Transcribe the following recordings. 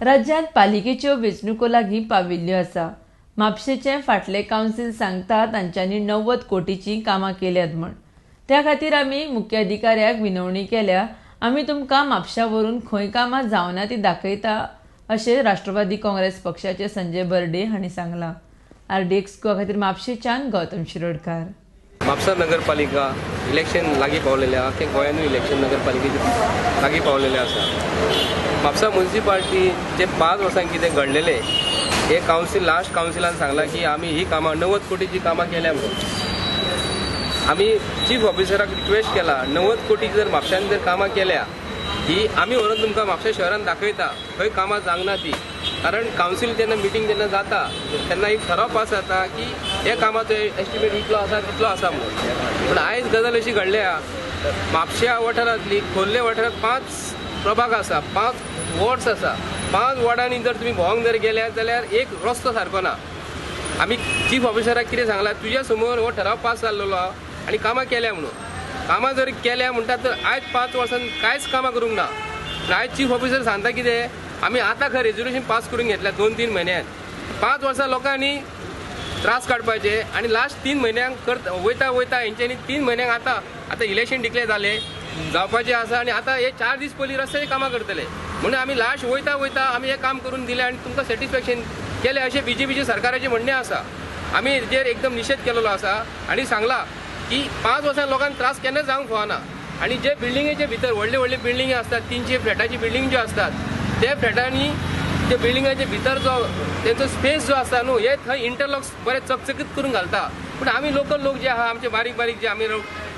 राज्यांत पालिकेच्यो वेंचणुको लागीं पाविल्ल्यो आसा. म्हापशेंचें फाटलें कावन्सील सांगता तांच्यांनी 90 कोटीचीं कामां केल्यात म्हण. त्या खातीर आमी मुख्य अधिकाऱ्याक विनवणी केल्या. आमी तुमकां म्हापश्यां व्हरून खंय कामां जावना ती दाखयता अशें राष्ट्रवादी काँग्रेस पक्षाचे संजय बर्डे हांणी सांगलां. आरडीएक्स गोवा खातीर म्हापशेंच्यान गौतम शिरोडकार. म्हापसा नगरपालिका इलेक्शन लागीं पावलेलें आहा. आख्या गोंयानूय इलेक्शन नगरपालिकेचें लागीं पावलेलें आसा. म्हापसा मुन्सिपाल्टी जे 5 वर्सां कितें घडलेलें हे कावन्सील लास्ट कावन्सिलान सांगलां की आमी ही कामां 90 कोटीची कामां केल्या म्हणून. आमी चीफ ऑफिसराक रिक्वेस्ट केला, 90 कोटीची जर म्हापश्यान जर कामां केल्या ही आमी व्हरून तुमकां म्हापशा शहरान दाखयता खंय कामां जावंक ना ती. कारण कावन्सील जेन्ना मिटींग जेन्ना जाता तेन्ना एक ठराव पास जाता की हे कामाचो एस्टिमेट इतलो आसा तितलो आसा म्हणून. पूण आयज गजाल अशी घडल्या, म्हापश्या वाठारांतली खोर्ले वाठारांत 5 प्रभाग आसा, 5 वॉर्ड्स आसा. 5 वॉर्डांनी जर तुमी भोंवंक जर गेल्या जाल्यार एक रस्तो सारको ना. आमी चीफ ऑफिसराक कितें सांगलां, तुज्या समोर हो ठराव पास जाल्लो आहा आनी कामां केल्या म्हणून. कामां जर केल्या म्हणटा तर आयज 5 वर्सां कांयच कामां करूंक ना. आयज चीफ ऑफिसर सांगता कितें, आमी आतां खंय रेजोल्युशन पास करून घेतल्या 2-3 म्हयन्यान. 5 वर्सां लोकांनी त्रास काडपाचे आनी लास्ट 3 म्हयन्यांक करता वयता वयता हेंच्यांनी 3 म्हयन्यांक आतां आतां इलेक्शन डिक्लेर जालें जावपाचें आसा आनी आतां हे 4 दीस पयलीं रस्त्याचें कामां करतले म्हणून आमी लास्ट वयता वयता आमी हें काम करून दिलें आनी तुमकां सॅटिस्फॅक्शन केलें अशें बीजेपीचे सरकाराचें म्हणणें आसा. आमी हेजेर एकदम निशेध केलेलो आसा आनी सांगलां की 5 वर्सां लोकांक त्रास केन्ना जावंक फावना. आनी जे बिल्डिंगेचे भितर व्हडले व्हडले बिल्डिंगे आसतात, 300 फ्लॅटाची बिल्डींग ज्यो आसतात ते फ्लॅटांनी ते बिल्डिंगाचे भितर जो तेंचो स्पेस जो आसता न्हू हे थंय इंटरलॉक्स बरे चकचकीत करून घालता. पूण आमी लोकल लोक जे आहा आमचे बारीक बारीक जे आमी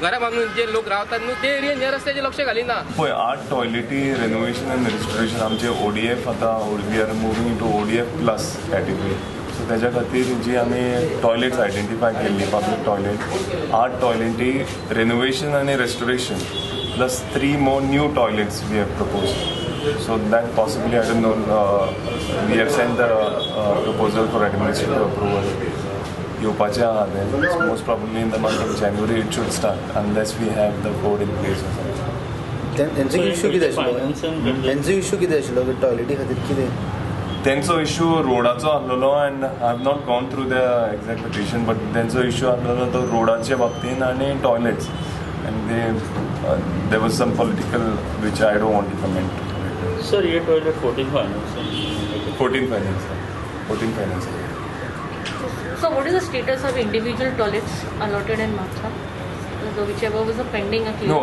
घरां बांदून जे लोक रावतात न्हू ते एरियेन ह्या रस्त्याचेर लक्ष घालिना. पळय, 8 टॉयलेटी रेनोवेशन आनी रिस्टोरेशन आमचे ओडीएफ आतां we are moving into ODF plus category. So तेज्या खातीर जी आमी टॉयलेट्स आयडेंटिफाय केल्ली पब्लीक टॉयलेट, 8 टॉयलेटी रेनोवेशन आनी restoration plus 3 more new toilets we have propose. So that possibly, I don't know, we have sent the proposal for administrative approval. येवपाचें आहा तें, most probably in the month of January it should start unless we have the code in place or something. तेंचो issue कितें आशिल्लो? तेंचो issue कितें आशिल्लो की टॉयलेटी खातीर कितें? तेंचो इश्यू रोडाचो आसलेलो and I have not gone through the exact petition, but तेंचो इश्यू आसलेलो तो रोडाचे बाबतीन आनी toilets, and they there was some political which I don't want to comment. Sir, ये toilet 14 finance. 14 finance, 14 finance. So what is the status of individual toilets allotted in Mapsa? So whichever was a pending a No,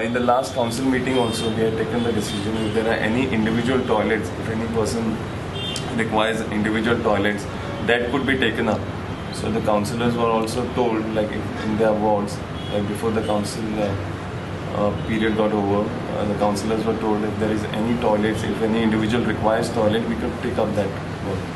in the last council meeting also we had taken the decision, if there are any individual toilets, if any person requires individual toilets, that could be taken up. So the councillors were also told, like if in their wards, like before the council period got over, the councillors were told if there is any toilets, if any individual requires toilet, we could take up that work.